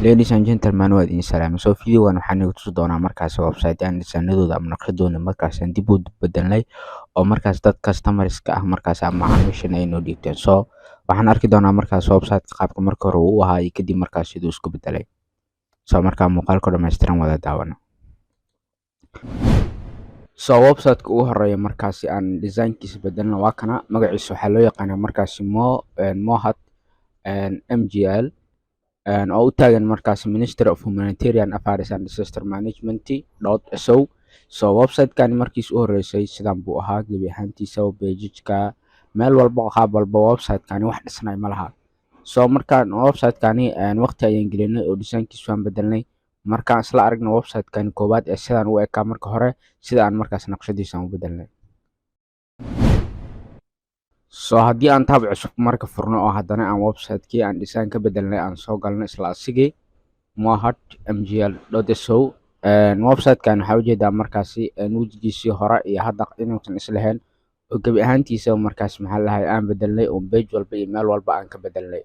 Ladies and gentlemen, waa idin salaamay. So videogan waxaan idin tusi doonaa markaasi website aan designadooda ama naqshadooda markaas aan dib u bedelnay oo markaas dad customerska ah markaas ama macaamiishan ay noo dhiibteen. So waxaan arki doonaa markaas website qaabka marka hore uu ahaa iyo kadib markaas siduu isku bedelay. So markaa muuqaalka dhammaystiran wada daawano. So website-ka ugu horeeya markaasi aan designkiisa bedelno waa kana. Magaciisa waxaa loo yaqaanaa markaasi Mo Mohat MGL, oo u taagan markaasi Ministry of Humanitarian Affairs and Disaster Management .so. So website-kani markiis u horeysay sidan buu ahaa gebi ahaantiisa, page-ka meel walba, qaab walba website-kani wax dhisnay ma laha. So markaan website-kani waqti ayaan gelinay oo designkiisa waan bedelnay. Markaan isla aragno website-kani koowaad ee sidaan u ekaa marka hore, sida aan markaas naqshadiisa u bedelnay. So haddii aan tab cusub marka furno oo haddana aan website-kii aan design ka bedelnay aan soo galno, isla asigii mohat mgl.so, website-kan waxaa ujeedaa markaasi wejigiisii hore iyo hadda inuusan islahayn oo gebi ahaantiisa markaas maxaa lahay aan bedelnay oo page walba iyo meel walba aan ka bedelnay.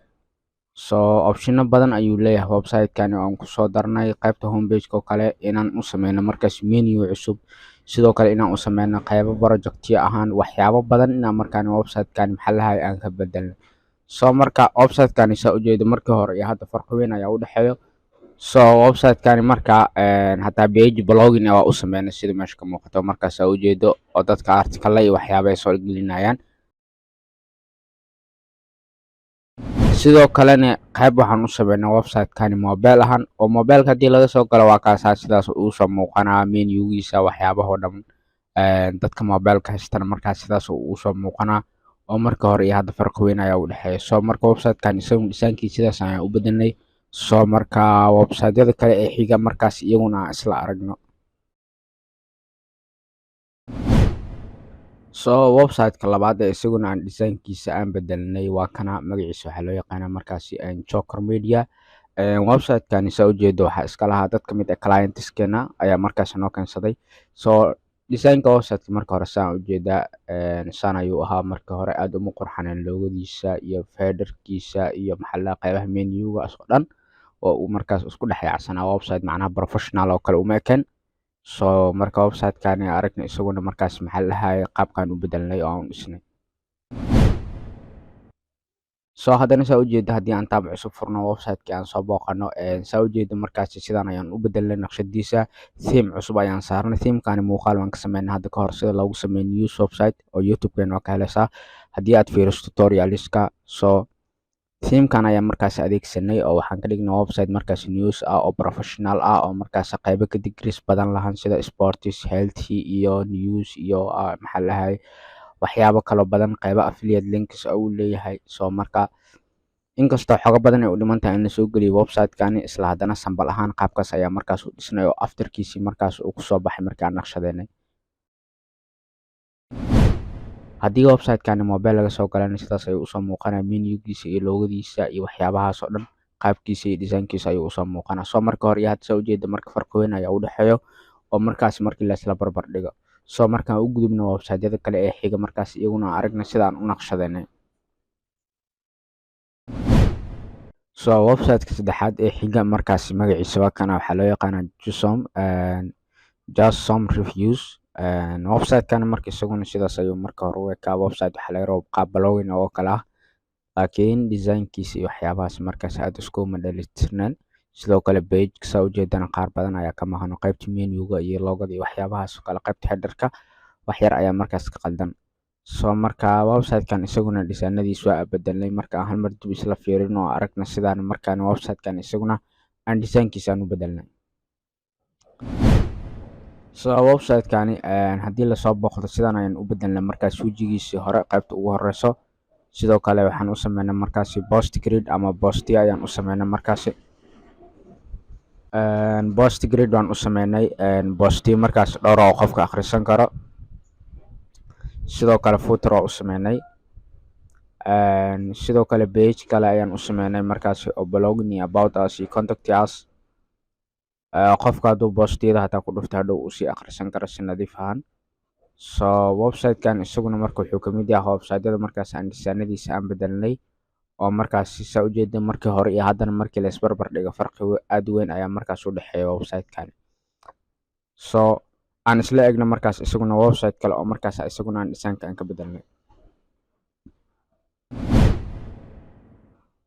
So optiono badan ayuu leeyahay website-kani oo aan kusoo darnay. Qaybta homepage-ka oo kale inaan u sameyno markaas menu cusub, sidoo kale inaan u sameyno qaybo projectyo ahaan, waxyaabo badan inaan markaan website-kani maxaa lahay aan ka bedelnay. So marka website-kani saa ujeedo markii hore iyo hadda farqi weyn ayaa u dhexeeyo. So website-kani marka hataa page blogging waa u sameynay, sida meesha ka muuqato markaas saa ujeedo, oo dadka article iyo waxyaabo ay soo gelinayaan. Sidoo kalena qayb waxaan u sameynay website-kani mobile ahaan, oo mobile-ka haddii laga soo galo waa kaasaa sidaas uu soo muuqanaa menugiisa, waxyaabahoo dhan. Dadka mobile-ka haystana markaas sidaas uu soo muuqanaa, oo marka hore iyo hadda farqi weyn ayaa u dhexeeya. So marka website-kan isagu designkiisa sidaas ayaan u bedelnay. So marka website-yada kale ee xiga markaas iyaguna aan isla aragno. So website-ka labaad ee isaguna aan designkiisa aan bedelnay waa kana. Magaciisa waxaa loo yaqaanaa markaasi Joker Media. Website-kani saa ujeedo waxaa iska lahaa dad kamid ah clientskeena ayaa markaas noo keensaday. So designka website-ka marka hore saan ujeedaa saan ayuu ahaa marka hore. Aad uma qurxaneen logodiisa iyo headerkiisa iyo maxaa la qaybaha menugaas oo dhan oo uu markaas isku dhex yaacsanaa. Website macnaha professional oo kale uma eken. So marka website-kani aragna isaguna markaas maxaa la dhahaye qaabkan u bedelnay oo aan u dhisnay. So haddana saa ujeeda haddii aan tab cusub furno, website-kii aan soo booqano, saa ujeeda markaasi sidaan ayaan u bedelnay naqshadiisa. Theme cusub ayaan saarnay. Themekani muuqaal waan ka sameynay hadda ka hor, sida loogu sameeyo news website, oo YouTube-keena waa ka heleysaa haddii aad fiiriso tutorialska. So themekan ayaan markaas adeegsanay oo waxaan ka dhignay website markaas news ah oo professional ah, oo markaas qaybo categories badan lahan, sida sports, healthy iyo news iyo maxaa la dhahaye waxyaabo kaloo badan, qaybo affiliate links oo uu leeyahay. So marka inkastoo xogo badan ay u dhiman tahay in lasoo geliyo website-kani, isla haddana sample ahaan qaabkaas ayaa markaas u dhisnay oo afterkiisii markaas uu kusoo baxay markii aan naqshadeynay. Haddii website-kani mobile laga soo galana sidaas ayuu usoo muuqanaya, menugiisa iyo logodiisa iyo waxyaabahaas oo dhan, qaabkiisa iyo designkiisa ayuu usoo muuqanaya. So marka hore iyo hadda saa ujeeda marka farqi weyn ayaa u dhexeeyo oo markaas markii la isla barbar dhigo. So markaan u gudubno website-yada kale ee xiga markaas iyaguna aan aragna sidaan u naqshadeynay. So website-ka saddexaad ee xiga markaasi magaciisa waa kana. Waxaa loo yaqaanaa Jusom Just Some Reviews. Website-kan marka isaguna sidaas ayuu marka hore u ekaa. Website waxaa laga rabaa qaab blogging oo kale ah, laakiin designkiisa iyo waxyaabahaas markaas aad iskuma dheelitirneen. Sidoo kale page saa ujeedana qaar badan ayaa ka maqan, qaybta menuga iyo logada iyo waxyaabahaas oo kale, qaybta headerka wax yar ayaa markaas ka qaldan. So marka website-kan isaguna designadiisa waa bedelnay. Marka aan hal mar dib isla fiirino oo aragna sidaan markaan website-kan isaguna aan designkiisa aan u bedelnay. So website-kani haddii lasoo booqdo sidaan ayaan u bedelnay markaas wejigiisii hore, qaybta ugu horeyso. Sidoo kale waxaan u sameynay markaasi post grid ama postiya ayaan u sameynay. Markaasi post grid waan u sameynay, postiya markaas dhowr oo qofka akhrisan karo. Sidoo kale footer waa u sameynay. Sidoo kale page kale ayaan u sameynay markaasi oo blogging iyo about us iyo contact us. Qofka hadduu postiyada hataa ku dhufto hadhow uu sii akhrisan karo si nadiif ahaan. So website-kan isaguna marka wuxuu kamid yahay website-yada markaas aan designadiisa aan bedelnay. Oo markaasi saa ujeeda markii hore iyo haddana markii la isbarbar dhigo, farqi aad u weyn ayaa markaas u dhexeeya website-kan. So aan isla egno markaas isaguna website kale oo markaas isaguna aan design-ka aan ka bedelnay.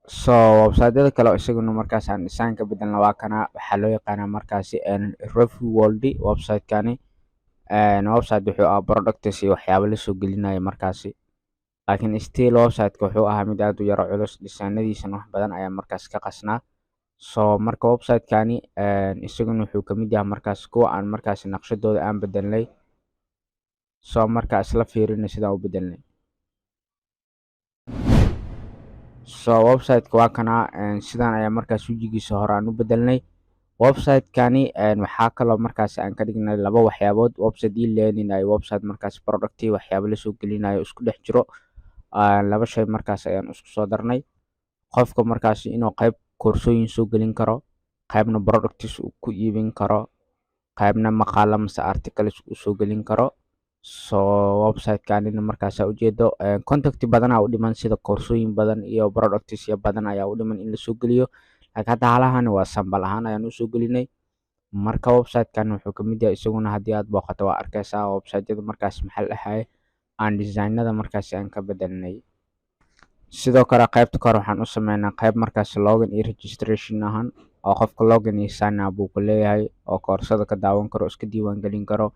So website-yada kale oo isaguna markaas aan design ka bedelna waa kana. Waxaa loo yaqaanaa markaasi Review World. Website-kani website wuxuu ahaa products iyo waxyaabo lasoo gelinayo markaasi, laakiin still website-ka wuxuu ahaa mid aad u yaro culus, designadiisana wax badan ayaa markaas ka qasnaa. So marka website-kani isaguna wuxuu kamid yahay markaas kuwa aan markaas naqshadooda aan bedelnay. So marka isla fiirina sidaan u bedelnay. So website-ka waa kana, sidaan ayaa markaas wejigiisa hore aan u bedelnay. Website-kani waxaa kaloo markaas aan ka dhignay laba waxyaabood: website e-learning iyo website markaas product waxyaabo lasoo gelinayo isku dhex jiro. Laba shay markaas ayaan isku soo darnay: qofka markaas inuu qayb koorsooyin soo gelin karo, qaybna products uu ku iibin karo, qaybna maqaala mase articles uu soo gelin karo. So website-kanina markaas aa ujeedo content badan aa u dhiman, sida koorsooyin badan iyo products badan ayaa u dhiman in lasoo geliyo, laakiin hadda halahani waa sample ahaan ayaan usoo gelinay. Marka website-kan wuxuu kamid yahay isaguna, haddii aad booqato waa arkaysaa, website-yada markaas, maxaa la dhahaye, aan designada markaasi aan ka bedelnay. Sidoo kale qaybta kore waxaan u sameynaa qayb markaas login iyo registration ahaan, oo qofka login iyo sign up uu ku leeyahay, oo koorsada ka daawan karo, iska diiwaan gelin karo.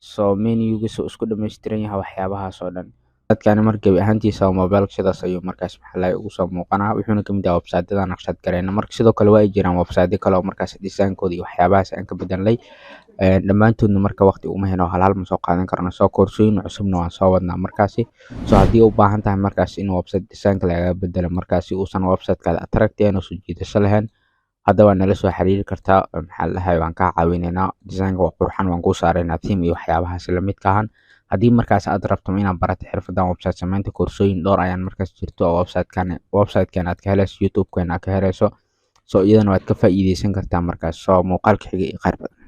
So menugiisa uu isku dhammaystiran yahay, waxyaabahaas oo dhan. Dadkani mar gebi ahaantiisa mobile sidaas ayuu markaas, maxaa la, ugu soo muuqanaa. Wuxuuna kamid yahay website-yada naqshad gareyna. Marka sidoo kale waa ay jiraan website kale oo markaas design-kooda iyo waxyaabahaas aan ka bedelnay. Dhammaantoodna marka waqti uma heno, hal hal ma soo qaadan karno. Soo koorsooyin cusubna waan soo wadnaa markaasi. So haddii u baahan tahay markaas in website design-ka lagaga bedelo, markaasi uusan website-kaada attractive ahayn oo soo jiidasho lahayn, hadda waa nala soo xiriiri kartaa. Maxaa la dhahay, waan kaa caawinaynaa, design-ka waa qurxan waan kuu saaraynaa, theme iyo waxyaabahaas lamidka ahan. Haddii markaas aad rabto inaad barato xirfadan website samaynta, koorsooyin dhowr ayaan markaas jirto oo website-kan aad ka helayso, YouTube-kan aad ka helayso. So iyadana waad ka faa'iideysan kartaa markaas. So muuqaalka xiga iyo khayr badan.